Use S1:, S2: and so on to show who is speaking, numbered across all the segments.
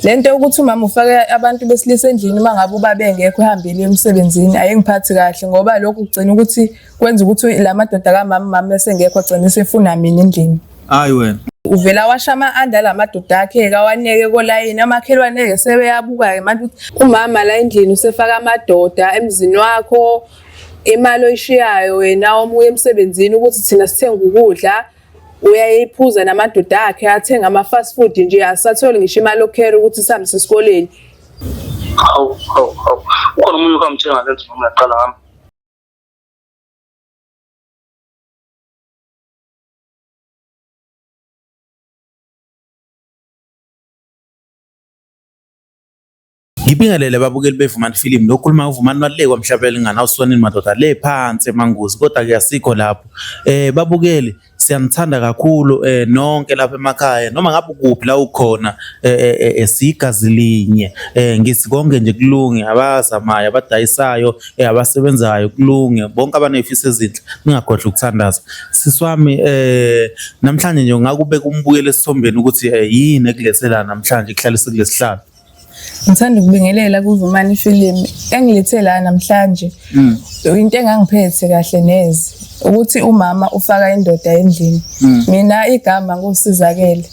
S1: Le nto yokuthi umama ufake abantu besilisa endlini uma ngabe ubaba engekho ehambile emsebenzini ayingiphathi kahle ngoba lokhu kugcina ukuthi kwenza ukuthi la madoda kamama mama esengekho agcina esefuna mina endlini.
S2: Hayi wena.
S1: Uvela washa ama-anda la madoda akhe kawaneke kolayini amakhelwane-ke sebeyabuka-ke manje ukuthi umama la endlini usefaka amadoda emzini wakho imali oyishiyayo wena uma uya emsebenzini ukuthi thina sithenga ukudla uyayiphuza namadoda akhe athenga ama-fast food nje asatholi ngisho imali yokukhera ukuthi sihambise esikoleni.
S3: Hawu hawu hawu. Ukhona omunye okamthenga lento noma uyaqala ngami.
S2: Ngibingelele babukeli beVumani Film lo khuluma uVumani Malulekwa mhlaba elingana uswanini madoda le phansi emanguzi kodwa ke asikho lapho. Babukeli siyanithanda kakhulu nonke lapha emakhaya noma ngabe ukuphi la ukhona sigazi linye ngithi konke nje kulunge abazamayo abadayisayo abasebenzayo kulunge bonke abanezifiso ezinhle ningakhohlwa ukuthandaza. Sisi wami namhlanje nje ungakubeka umbukeli esithombeni ukuthi yini ekulethela namhlanje kuhlalise kulesihlalo.
S1: Ngithanda ukubingelela kuVumani Film engilethe la namhlanje. Into engangiphethe kahle neze ukuthi umama ufaka indoda endlini. Mina igama ngusizakele.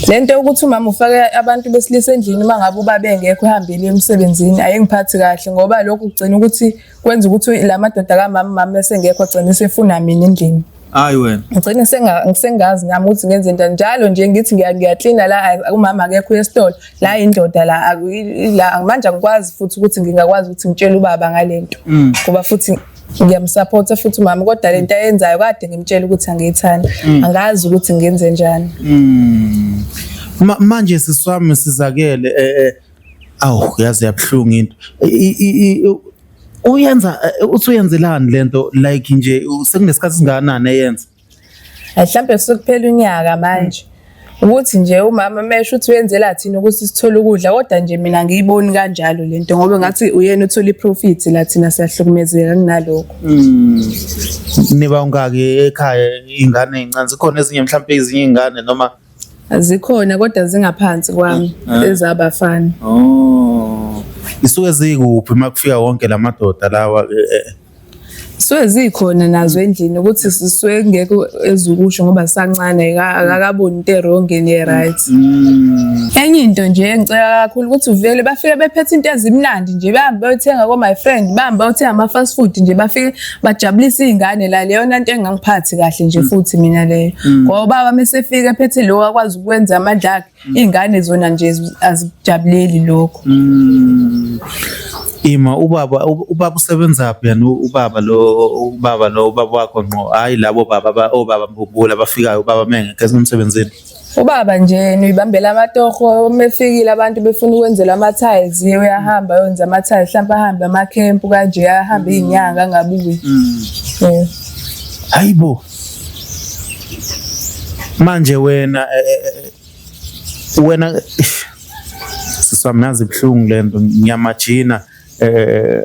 S1: Le nto yokuthi umama ufaka abantu besilisa endlini uma ngabe ubaba engekho ehambile emsebenzini ayingiphathi kahle ngoba lokhu kugcina ukuthi kwenza ukuthi la madoda kamama mama esengekho agcina esefuna mina endlini.
S2: Hayi wena.
S1: Ngigcine sengazi nami ukuthi ngenze njani njalo nje ngithi ngiyaklina la umama akekho esitolo la indoda la la manje angikwazi futhi ukuthi ngingakwazi ukuthi ngitshele ubaba ngalento ngoba futhi ngiyamsupporta futhi umama kodwa lento ayenzayo kade ngimtshela ukuthi angiyithandi angazi ukuthi ngenze njani.
S2: Manje siswami sizakele awu yazi yabuhlungu into. Uyenza uthi uyenzelani lento like nje sekunesikhathi singakanani eyenza?
S1: Mhlambe sekuphela unyaka manje. Ukuthi nje umama mesho ukuthi uyenzela thina ukuthi sithole ukudla kodwa nje mina ngiyiboni kanjalo lento ngoba ngathi uyena uthola iprofit la thina siyahlukumezeka kunalokho.
S2: Niba ungaki ekhaya ingane ezincane zikhona ezinye mhlawumbe ezinye ingane noma
S1: Zikhona kodwa zingaphansi kwami ezabafana.
S2: Oh. Isuke zikuphi makufika wonke lamadoda lawa?
S1: Suke zikhona nazo endlini ukuthi sisuke kungekho ezukusho ngoba sisancane akakaboni into e-wrong ne-right. Enye into nje engicela kakhulu ukuthi uvele bafike bephethe into ezimnandi nje bahambe bayothenga ko-my friend bahambe bayothenga ama-fast food nje bafike bajabulise iy'ngane la leyona nto engangiphathi kahle nje futhi mina leyo. Ngoba ubaba mesefika ephethe lokho akwazi ukwenza amandla akhe iy'ngane zona nje azikujabuleli lokho.
S2: Ima ubaba usebenzaphi yena ubaba lo ubaba lo ubaba wakho ngqo hayi labo baba obaba mbumbulu abafikayo ubaba mengekho emsebenzini.
S1: Ubaba nje uyibambela amatoho uma efikile abantu befuna ukwenzela ama-tiles uyahamba ayonza ama-tiles mhlawumpe ahambe amakhempu kanje ahambe iy'nyanga angabuyi. Yeah.
S2: Hayibo. Manje wena wena siswami yazi ibuhlungu lento ngiyamajina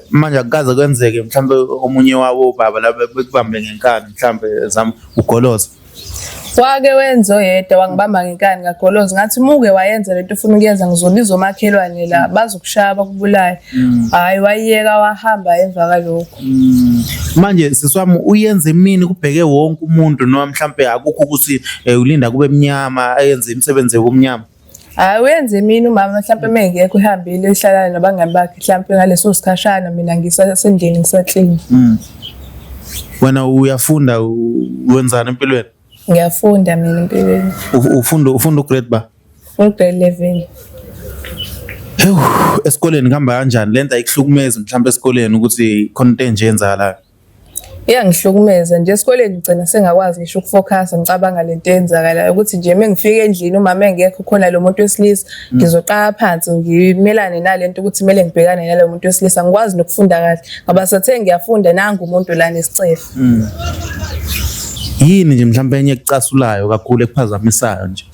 S2: manje akukaze kwenzeke mhlambe omunye wabo baba laba bekubambe ngenkani mhlambe zama ugoloza.
S1: Wake wenza oyedwa wangibamba ngenkani ngagoloza ngathi muke wayenza lento ufuna ukuyenza ngizobiza omakhelwane la bazokushaya bakubulale. Hhayi wayiyeka wahamba emva kalokho.
S2: Manje siswami uyenza emini kubheke wonke umuntu noma mhlambe akukho ukuthi ulinda kube mnyama ayenze imisebenzi yobumnyama?
S1: Hhayi uyenza emini umama mhlampe uma engekho ehambile ehlala nabangani bakhe mhlampe ngaleso sikhashana mina ngisasendlini ngisaklina.
S2: Wena uyafunda wenzani empilweni?
S1: Ngiyafunda mina empilweni.
S2: Ufunda ugrade ba?
S1: Ugrade 11.
S2: Hewu, esikoleni kuhamba kanjani? Lento ayikuhlukumezi mhlawumbe esikoleni ukuthi khona into enje eyenzakalayo?
S1: Iyangihlukumeza nje esikoleni ngigcina sengakwazi ngisho ukufokhasa ngicabanga lento eyenzakalayo ukuthi nje uma ngifika endlini umama engekho khona lo muntu wesilisa ngizoqala phansi ngimelane nalento ukuthi kumele ngibhekane nalo muntu wesilisa ngikwazi nokufunda kahle ngoba sathe ngiyafunda nangu umuntu la nesicefe.
S2: Yini nje mhlawumbe enye ekucasulayo kakhulu ekuphazamisayo nje?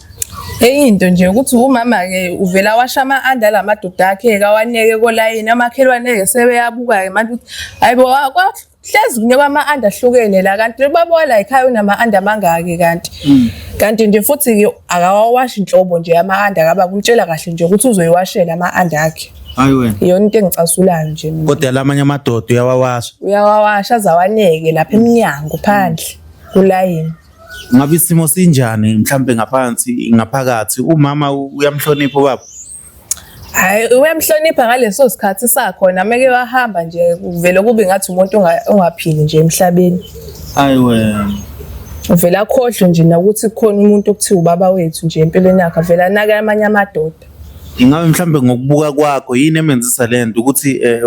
S1: Enye into nje ukuthi umama-ke uvela washa ama-anda la madoda akhe-ke awaneke kolayini amakhelwane-ke sebeyabuka-ke manje ukuthi hayi bo Hlezi kunyekwa ama-anda ahlukene la kanti ubaba wala ekhaya unama-anda amangaki kanti. Kanti nje futhi-ke akawawashi nhlobo nje ama-anda kababa umtshela kahle nje ukuthi uzoyiwashela ama-anda akhe.
S2: Hayi wena.
S1: Iyona into engicasulayo nje mina.
S2: Kodwa lamanye amadoda uyawawasha.
S1: Uyawawasha aze awaneke lapha emnyango phandle kulayini.
S2: Ngabe isimo sinjani mhlambe ngaphansi ngaphakathi umama uyamhlonipha ubaba?
S1: Hhayi uyamhlonipha ngaleso sikhathi sakhona meke wahamba nje kuvele kube ngathi umuntu ongaphili nje emhlabeni.
S2: Hayi wena.
S1: Uvele akhohlwe nje nokuthi kukhona umuntu okuthiwa ubaba wethu nje empilweni yakhe avele anake amanye amadoda.
S2: Ingabe mhlambe ngokubuka kwakho yini emenzisa lento ukuthi eh,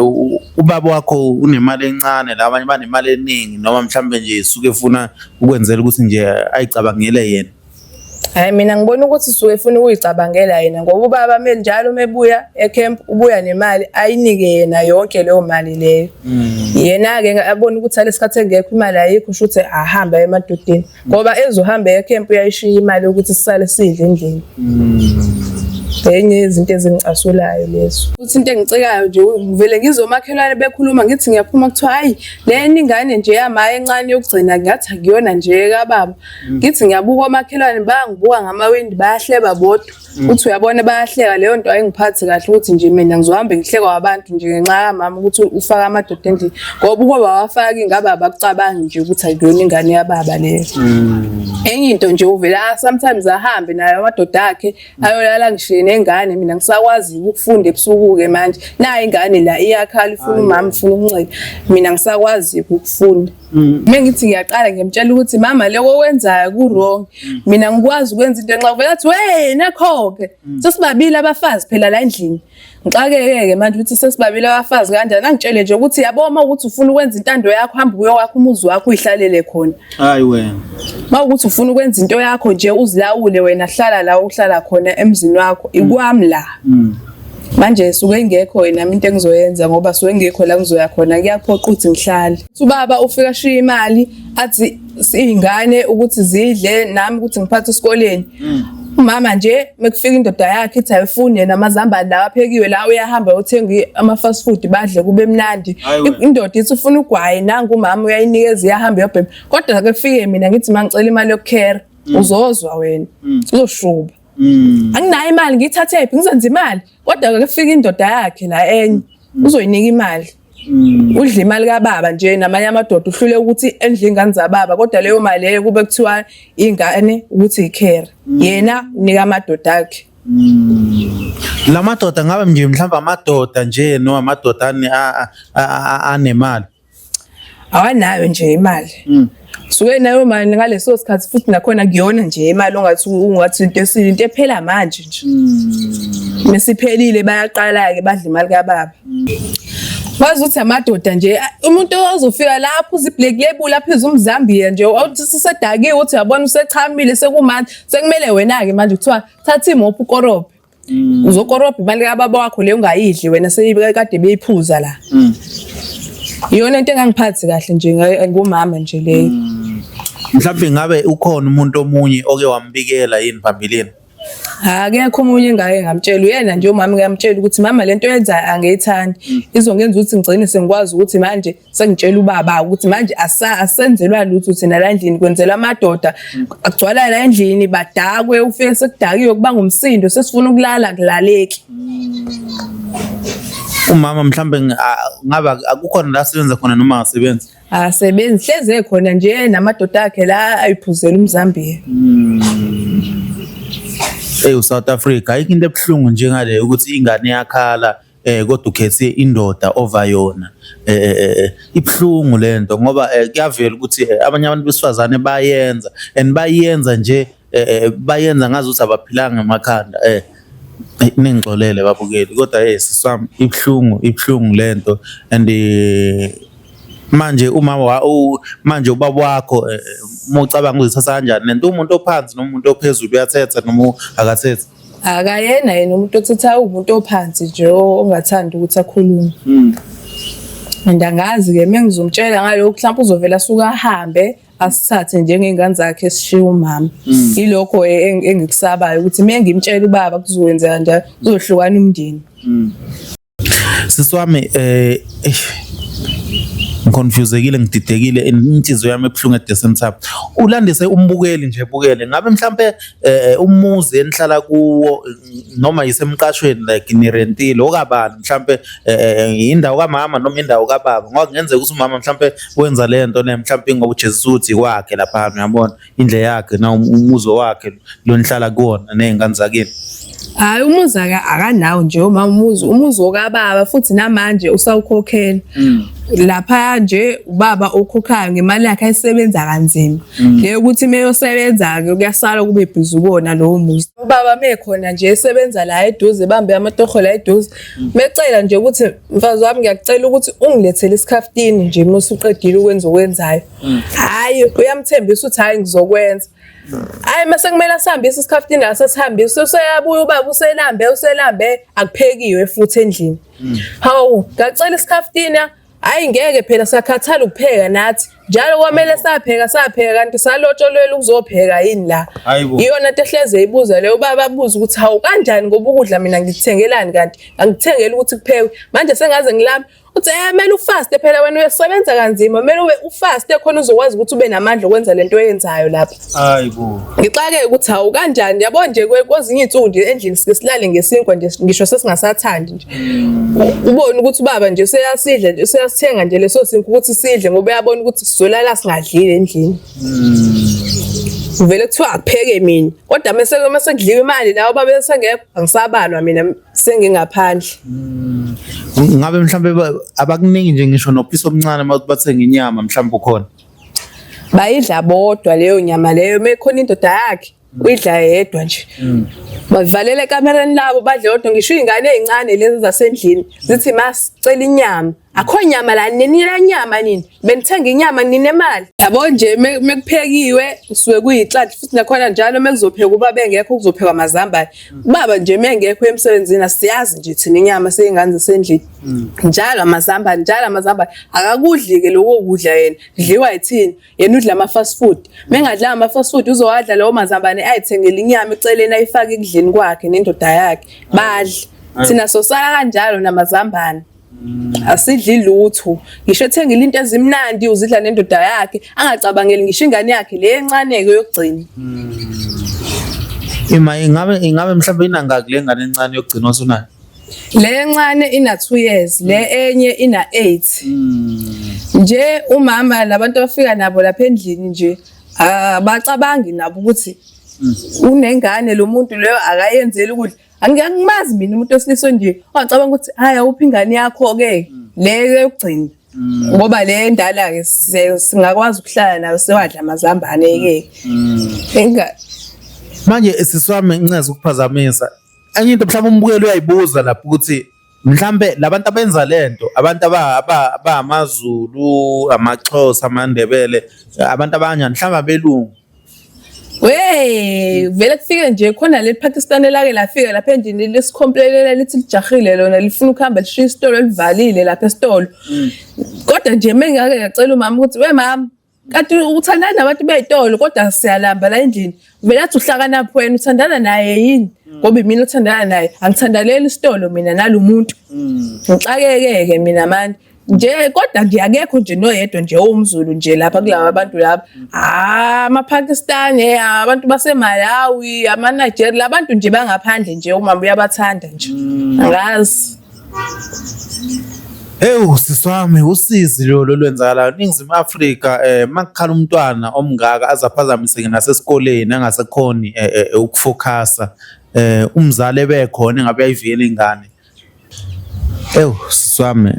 S2: ubaba wakho unemali encane la abanye banemali eningi noma mhlambe nje isuke efuna ukwenzela ukuthi nje ayicabangele yena.
S1: Hhayi mina ngibona ukuthi usuke efuna ukuyicabangela yena ngoba ubaba njalo uma ebuya e-camp ubuya nemali ayinike yena yonke leyo mali leyo. Yena-ke abone ukuthi alesi sikhathi engekho imali ayikho shuthi ahambe aye emadodeni ngoba ezohamba e-camp uyayishiya imali yokuthi sisale sidle endlini. Enye yezinto ezingicasulayo lezo. Futhi into engicikayo nje ngivele ngizwe omakhelwane bekhuluma ngithi ngiyaphuma kuthiwa hayi lena ingane nje yama encane yokugcina ngathi akuyona nje kababa. Ngithi ngiyabuka omakhelwane bayangibuka ngamawindi bayahleba bodwa. Uthi uyabona bayahleka leyo nto ayingiphathi kahle ukuthi nje mina ngizohambe ngihlekwa abantu nje ngenxa kamama ukuthi ufaka amadoda endlini. Ngoba ukuba bawafaki ngabe abakucabangi nje ukuthi akuyona ingane yababa leyo. Enye into nje uvele sometimes ahambe nayo amadoda akhe ayolala ngishiye nengane mina ngisakwazi ukufunda ebusuku-ke manje. Nayo ingane la iyakhala ifuna umama ifuna ukuncela mina ngisakwazi ukufunda. Uma ngithi ngiyaqala ngiyamtshela ukuthi mama lokho okwenzayo ku-wrong. Mina ngikwazi ukwenza into enxa uvele athi wena khokhe. Sesibabili abafazi phela la endlini. Ngixakeke-ke manje ukuthi sesibabili abafazi kanjani. Angitshele nje ukuthi yabo uma ukuthi ufuna ukwenza intando yakho hamba uyokwakha umuzi wakho uyihlalele khona.
S2: Hayi wena.
S1: Uma ukuthi ufuna ukwenza into yakho nje uzilawule wena hlala la uhlala khona emzini wakho ikwami la. Manje suke ingekho nami into engizoyenza ngoba suke ngekho la ngizoya khona kuyaphoqa ukuthi ngihlale. Ubaba ufika ashiye imali athi iy'ngane ukuthi zidle nami ukuthi ngiphathe esikoleni. Umama nje mekufika indoda yakhe ithi ayifuni yena amazambane lawa aphekiwe la uyahamba uyothenga ama-fast food badle kube mnandi.
S2: Hayi wena.
S1: Indoda ithi ufuna ugwayi nangu umama uyayinikeza iyahamba iyobhema. Kodwa ke kufike mina ngithi mangicela imali yokukhera uzozwa wena uzoshuba. Anginayo imali ngiyithathephi ngizenza imali kodwa ke kufika indoda yakhe la enye uzoyinika imali. Udla imali kababa nje namanye amadoda uhlule ukuthi endle ingane zababa kodwa leyo mali leyo kube kuthiwa ingane ukuthi ikhere. Yena unika amadoda akhe.
S2: La madoda ngabe nje mhlawumbe amadoda nje noma amadoda anemali.
S1: Awanayo nje imali. Suke nayo mali ngaleso sikhathi futhi nakhona kuyona nje imali ongathi ungathi into esile into ephela manje nje. Mesiphelile bayaqala ke badla imali kababa. Wazi ukuthi amadoda nje umuntu ozofika lapho uzi-black label aphize umzambiya nje uthi usedakiwe uthi uyabona usechamile sekumanje sekumele wena-ke manje kuthiwa thatha imophu ukorobhe. Uzokorobha imali kababa wakho leyo ungayidli wena seyikade beyiphuza la. Iyona into engangiphathi kahle nje ngomama nje leyo.
S2: Mhlawumbe ngabe ukhona umuntu omunye oke wambikela yini phambilini?
S1: Akekho omunye engake ngamtshela uyena nje umama ngiyamtshela ukuthi mama lento oyenzayo angiyithandi izongenza ukuthi ngigcine sengikwazi ukuthi manje sengitshela ubaba ukuthi manje asenzelwa lutho thina la endlini kwenzelwa amadoda agcwala la endlini badakwe ufike sekudakiwe kuba ngumsindo sesifuna ukulala kulaleki.
S2: Umama mhlawumbe ngabe akukhona la asebenza khona noma akasebenzi?
S1: Akasebenzi hlezi ekhona nje namadoda akhe la ayiphuzela umzambiya.
S2: Eyi South Africa ayikho into ebuhlungu njengale ukuthi ingane iyakhala kodwa ukhethe indoda over yona. Ibuhlungu lento ngoba kuyavela ukuthi abanye abantu besifazane bayenza and bayenza nje bayenza ngazuthi abaphilanga emakhanda. Ningixolele babukeli kodwa hey sisi wami ibuhlungu ibuhlungu lento and manje umama manje ubaba wakho uma ucabanga uzithatha kanjani lento umuntu ophansi noma umuntu ophezulu uyathetha noma akathethi?
S1: Akayena yena umuntu othethayo umuntu ophansi nje ongathandi ukuthi akhulume. And angazi-ke uma ngizomtshela ngalokhu mhlawumpe uzovele asuke ahambe asithathe njengey'ngane zakhe esishiye umama. Yilokho engikusabayo ukuthi uma ngimtshela ubaba kuzokwenzeka njalo kuzohlukana umndeni.
S2: Sisi wami eish. Ngiconfusekile, ngididekile, inhliziyo yami ebuhlungu at the same time. Ulandise umbukeli nje bukele, ngabe mhlampe umuzi enihlala kuwo noma yisemqashweni like nirentile okabani mhlampe indawo kamama noma indawo kababa, ngoba kungenzeka ukuthi umama mhlampe wenza le nto le mhlampe ngoba ujezisa ukuthi kwakhe lapha, uyabona, indle yakhe na umuzi wakhe lo nihlala kuwona ney'ngane zakini.
S1: Hhayi umuzi akanawo nje umama umuzi, umuzi okababa futhi namanje usawukhokhela. Lapha nje ubaba okhokhayo ngemali yakhe ayisebenza kanzima. Le yokuthi uma eyosebenza-ke kuyasala kube bhizi kuwona lowo muzi. Ubaba mekhona nje esebenza la eduze ebambe amatoho la eduze. Mecela nje ukuthi mfazi wami ngiyakucela ukuthi ungilethele isikhaftini nje uma usuqedile ukwenza okwenzayo. Hhayi uyamthembisa ukuthi hhayi ngizokwenza. Hayi mase kumele asihambise isikhaftini asesihambise useyabuya ubaba uselambe uselambe akuphekiwe futhi endlini. Hawu ngacela isikhaftini hayi ngeke phela siyakhathala ukupheka nathi njalo kwamele sapheka sapheka kanti salotsholelwa ukuzopheka yini la. Iyona nto ehleze ibuza leyo ubaba abuze ukuthi hawu kanjani ngoba ukudla mina ngikuthengelani kanti angikuthengeli ukuthi kuphekwe manje sengaze ngilambe. Uthi eh kumele ufaste phela wena uyasebenza kanzima kumele ube ufaste khona uzokwazi ukuthi ube namandla okwenza lento oyenzayo lapha.
S2: Hayibo.
S1: Ngixake ukuthi hawu kanjani yabo nje kwezinye izinsuku nje endlini sike silale ngesinkwa nje ngisho sesingasathandi nje. Ubone ukuthi ubaba nje useyasidla nje useyasithenga nje leso sinkwa ukuthi sidle ngoba uyabona ukuthi sizolala singadlile endlini. Vele kuthiwa akupheke mina kodwa mase mase kudliwa imali la ubaba esengekho angisabalwa mina sengingaphandle.
S2: Ngabe mhlambe abakuningi nje ngisho nophisi omncane uma bathenga inyama mhlambe ukhona.
S1: Bayidla bodwa leyo nyama leyo mekhona indoda yakhe uyidla yedwa nje. Bavalele ekamereni labo badle bodwa ngisho izingane ezincane lezi zasendlini zithi masicela inyama. Akho nyama la ninila nyama nini? Benithenga inyama ninemali. Yabo nje mekuphekiwe kusuke kuyinhlanhla futhi nakhona njalo mekuzophekwa uba bengekho kuzophekwa amazambane. Ubaba nje mengekho emsebenzini asiyazi nje thina inyama seyingane zasendlini. Njalo amazambane, njalo amazambane. Akakudli-ke lokho kudla yena, kudliwa yithina. Yena udla ama-fast food. Mengadlanga ama-fast food uzowadla lawo mazambane ayithengele inyama eceleni ayifake ekudleni kwakhe nendoda yakhe. Badle. Thina sosala kanjalo namazambane. Asidli lutho. Ngisho ethengile into ezimnandi uzidla nendoda yakhe, angacabangeli ngisho ingane yakhe le encane-ke yokugcina.
S2: Ima ingabe mhlawumbe inangaki le ngane encane yokugcina osunayo?
S1: Le encane ina 2 years, le enye ina 8. Nje umama labantu abafika nabo lapha endlini nje abacabangi nabo ukuthi unengane lo muntu leyo akayenzeli ukudla. Angimazi mina umuntu wesilisa nje ongacabanga ukuthi hayi awuphi ingane yakho ke le yokugcina. Ngoba le endala ke singakwazi ukuhlala nayo sewadla amazambane ke. Inga
S2: Manje sisi wami nginceza ukuphazamisa. Enye into mhlawumbe umbukeli uyayibuza lapho ukuthi mhlambe labantu abenza lento abantu abamaZulu, amaXhosa, amaNdebele, abantu abanjani mhlawumbe abelungu.
S1: We, vele kufike nje khona leli Pakistan elake lafika lapha endlini lisikhomplelele lithi lijahile lona lifuna ukuhamba lishiya isitolo elivalile lapha esitolo. Kodwa nje mengake ngacela umama ukuthi we mama kanti uthandana nabantu bey'tolo kodwa siyalamba la endlini. Vele athi uhlakanaphi wena uthandana naye yini? Ngoba imina othandana naye angithandaleli isitolo mina nalo muntu. Ngixakeke-ke mina manje. Nje kodwa nje akekho nje noyedwa nje owumZulu nje lapha kulaba bantu laba. Ah, amaPakistan, abantu baseMalawi, amaNigeria, labantu nje bangaphandle nje umama uyabathanda nje. Angazi.
S2: Ewu sisi wami usizi lolo olwenzakalayo eNingizimu Afrika makukhala umntwana omngaka aze aphazamiseke nasesikoleni angasekhoni ukufokhasa umzali ebekhona engabe uyayivikela ingane. Ewu sisi wami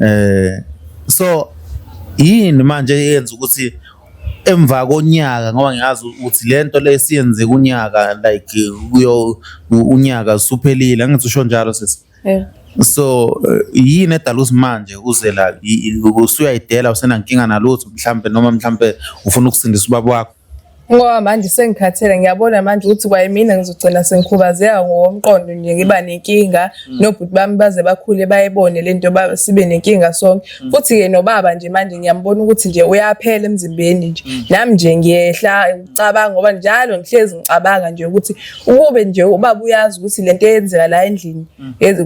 S2: so yini manje eyenza ukuthi emva konyaka ngoba ngiyazi ukuthi le nto le esiyenzeka unyaka like kuyo unyaka usuphelile angithi usho njalo sisi.
S1: Yeah.
S2: So yini edala ukuthi manje uze la usuyayidela usenankinga nalutho mhlambe noma mhlambe ufuna ukusindisa ubaba wakho?
S1: Ngoba manje sengikhathele ngiyabona manje ukuthi kwayimina ngizogcina sengikhubazeka ngokomqondo nje ngiba nenkinga nobhuti bami baze bakhule bayibone lento sibe nenkinga sonke. Futhi-ke nobaba nje manje ngiyambona ukuthi nje uyaphela emzimbeni nje. Nami nje ngiyehla ngicabanga ngoba njalo ngihlezi ngicabanga nje ukuthi ukube nje ubaba uyazi ukuthi lento eyenzeka la endlini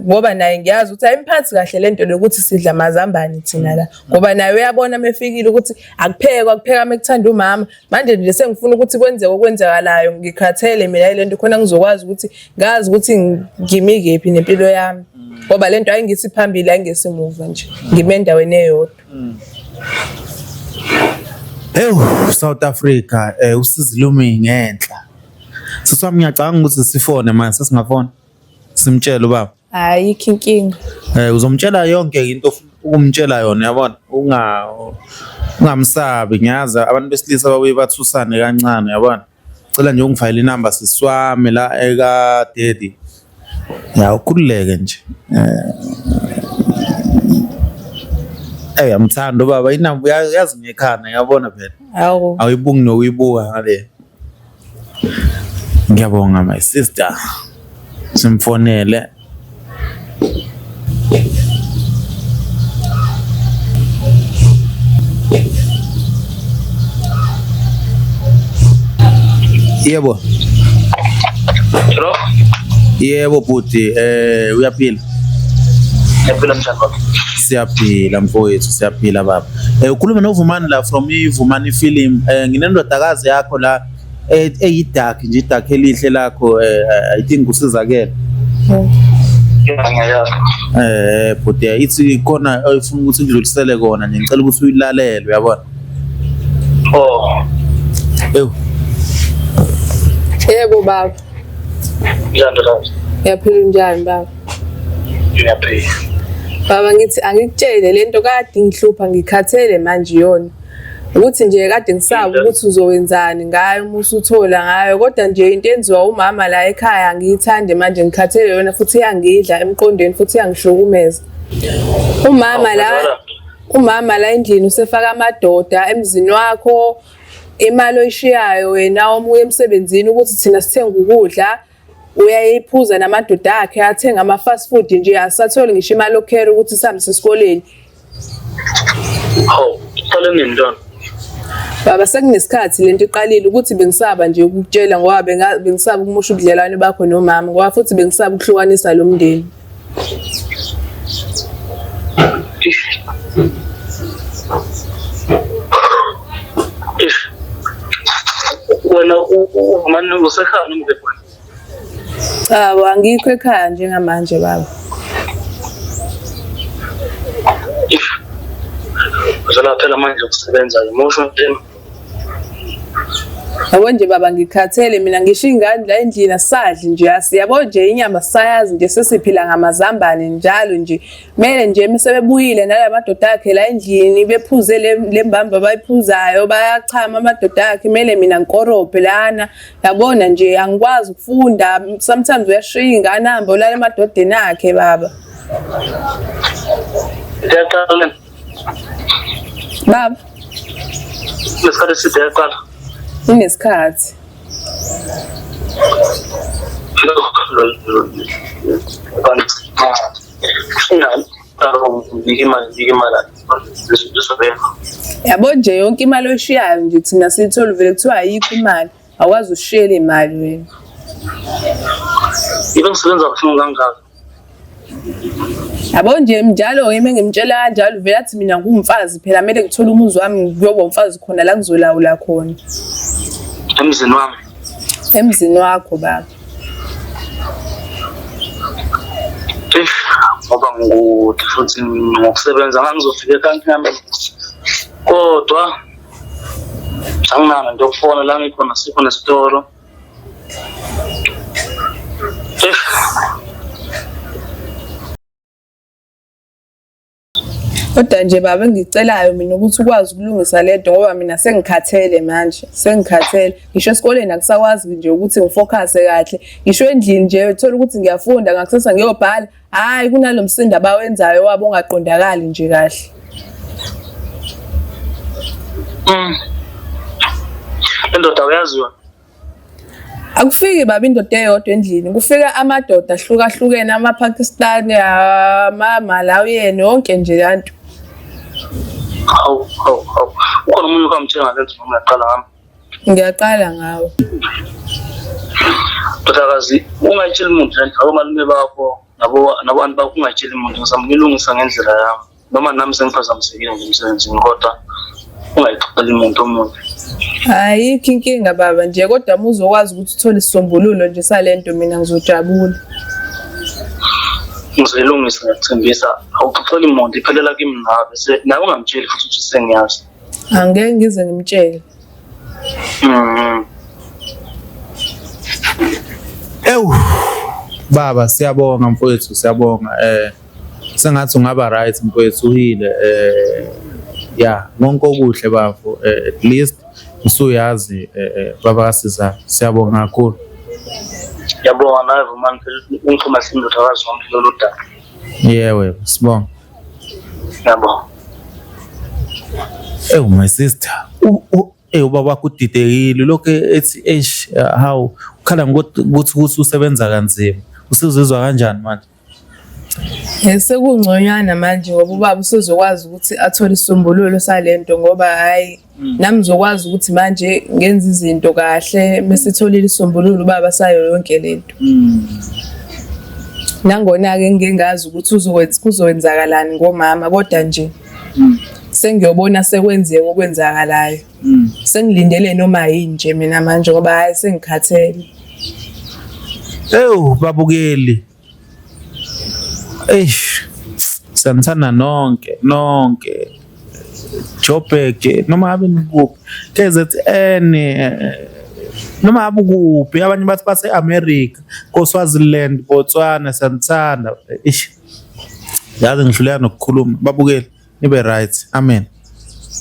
S1: ngoba naye ngiyazi ukuthi ayimphathi kahle lento lokuthi sidla amazambane thina la ngoba naye uyabona mefikile ukuthi akuphekwa kupheka mekuthanda umama. Manje nje sengifuna ukuthi kwenzeke okwenzakalayo ngikhathele mina ile nto khona ngizokwazi ukuthi ngazi ukuthi ngimi kephi nempilo yami ngoba le nto ayingisi phambili ayingisi muva nje ngime endaweni eyodwa.
S2: Ewu South Africa usizi lumi ngenhla. Sisi wami ngiyacabanga ukuthi sifone manje sesingafona. Simtshele ubaba.
S1: Ayikho inkinga.
S2: Uzomtshela yonke into ofuna ukumtshela yona yabona. Ungamsabi ngiyazi abantu besilisa babuye bathusane kancane yabona. Cela nje ungifayele inamba sisi wami la eka daddy. Ya ukhululeke nje. Uyamthanda ubaba inamba uyazi ngekhanda ngiyabona phela.
S1: Hawu.
S2: Awuyibuki nokuyibuka ngale. Ngiyabonga my sister. Simfonele. Yebo.
S3: Hello?
S2: Yebo bhuti, uyaphila?
S3: Ngiyaphila mshana baba.
S2: Siyaphila mfowethu, siyaphila baba. Ukhuluma noVumani la from iVumani Film. Nginendodakazi yakho la eyidark nje idark elihle lakho I think usizakele.
S3: Ngiyayazi.
S2: Bhuti ithi khona oyifuna ukuthi ngidlulisele kona nje ngicela ukuthi uyilalele uyabona.
S3: Oh.
S2: Ewu.
S1: Yebo baba.
S3: Njani ntokazi?
S1: Ngiyaphila njani baba?
S3: Ngiyaphila.
S1: Baba ngithi angikutshele lento kade ngihlupha ngikhathele manje yona. Ukuthi nje kade ngisaba ukuthi uzowenzani ngayo uma usuthola ngayo kodwa nje into enziwa umama la ekhaya angiyithandi manje ngikhathele yona futhi iyangidla emqondweni futhi iyangihlukumeza. Umama la umama la endlini usefaka amadoda emzini wakho imali oyishiyayo wena uma uya emsebenzini ukuthi thina sithenga ukudla uyayiphuza namadoda akhe athenga ama-fast food nje asatholi ngisho imali yokukhera ukuthi sihambe esikoleni.
S3: Hawu, iqale nini ntwana?
S1: Baba sekunesikhathi lento iqalile ukuthi bengisaba nje ukukutshela ngoba bengisaba ukumosha ubudlelwane bakho nomama ngoba futhi bengisaba ukuhlukanisa lo mndeni.
S3: Ish. Ish. Wena uvumani usekhaya noma usekhona?
S1: Cha, bo, angikho ekhaya njengamanje baba.
S3: Ish. Uzala phela manje ukusebenza ngisho nje.
S1: Yabo nje baba ngikhathele mina ngisho ingane la endlini asadli nje asiyabo nje inyama sayazi nje sesiphila ngamazambane njalo nje kumele nje mesebebuyile nala madoda akhe la endlini bephuze le mbamba abayiphuzayo bayachama amadoda akhe kumele mina ngikorobhe lana yabona nje angikwazi ukufunda sometimes uyashiya ingane ahambe olala emadodeni akhe baba.
S3: Ngiyaqala.
S1: Baba.
S3: Isikhathi eside yaqala.
S1: Inesikhathi. Yabo nje yonke imali oyishiyayo nje thina siyithola vele kuthiwa ayikho imali. Awukwazi usishiyela imali wena.
S3: Yiko ngisebenza kabuhlungu kangaka.
S1: Yabo nje njalo yimi ngimtshela kanjalo vele athi mina ngumfazi phela kumele ngithole umuzi wami ngiyoba umfazi khona la ngizolawula khona.
S3: Emzini wami.
S1: Emzini wakho baba.
S3: Eish, ngoba ngikude futhi ngokusebenza ngangizofika ekhaya ngihambe kodwa anginayo nto yokufona la ngikhona sikho nesitolo.
S1: Kodwa nje baba engicelayo mina ukuthi ukwazi ukulungisa le nto ngoba mina sengikhathele manje, sengikhathele. Ngisho esikoleni akusakwazi nje ukuthi ngifokhase kahle. Ngisho endlini nje uthola ukuthi ngiyafunda ngakusasa ngiyobhala, hhayi kunalo msindo abawenzayo wabo ongaqondakali nje kahle.
S3: Le Indoda uyazi yona?
S1: Akufiki baba indoda eyodwa endlini, kufika amadoda ahlukahlukene, amaPakistani, amaMalawiyeni, yonke nje lanto.
S3: Hawu, hawu, hawu. Ukhona omunye ukamtshela ngale nto noma uyaqala ngami?
S1: Ngiyaqala ngawe.
S3: Ndodakazi, ungayitsheli muntu le nto, abomalume bakho nabo nabantu bakho ungayitsheli muntu, ngizama ukuyilungisa ngendlela yami. Noma nami sengiphazamisekile nje emsebenzini kodwa ungayixoxeli muntu omunye.
S1: Ayikho inkinga baba nje kodwa uma uzokwazi ukuthi uthole isisombululo nje salento mina ngizojabula.
S3: Ngizoyilungisa ngiyakuthembisa, awuxoxeli muntu iphelela kimi nawe bese nawe ungamtsheli futhi ukuthi sengiyazi.
S1: Angeke ngize ngimtshele.
S2: Ewu baba siyabonga mfowethu siyabonga eh sengathi ungaba right mfowethu uhile eh ya konke okuhle bafo eh, at least usuyazi eh, eh, baba kasiza siyabonga kakhulu.
S3: Ngiyabonga nawe Vumani phela ungixhuma sindodakazi wami lolu daba.
S2: Yebo sibonga.
S3: Ngiyabonga.
S2: Ewu my sister, ewu ubaba wakho udidekile lokhu ethi eish hawu ukhala ngokuthi ukuthi usebenza kanzima. Usuzizwa kanjani manje?
S1: Sekungconywana manje ngoba ubaba usezokwazi ukuthi athole isisombululo salento ngoba hhayi nami ngizokwazi ukuthi manje ngenze izinto kahle mesitholile isisombululo ubaba sayo yonke lento. Nangona-ke ngingazi ukuthi kuzowenzakalani ngomama kodwa nje sengiyobona sekwenzeka okwenzakalayo. Sengilindele noma yini nje mina manje ngoba hhayi sengikhathele.
S2: Ewu babukeli. Eish. Siyanithanda nonke nonke. Joburg noma ngabe nikuphi. KZN noma ngabe ukuphi abanye bathi base America, ko Swaziland, Botswana siyanithanda. Eish. Yazi ngihluleka nokukhuluma. Babukeli nibe right. Amen.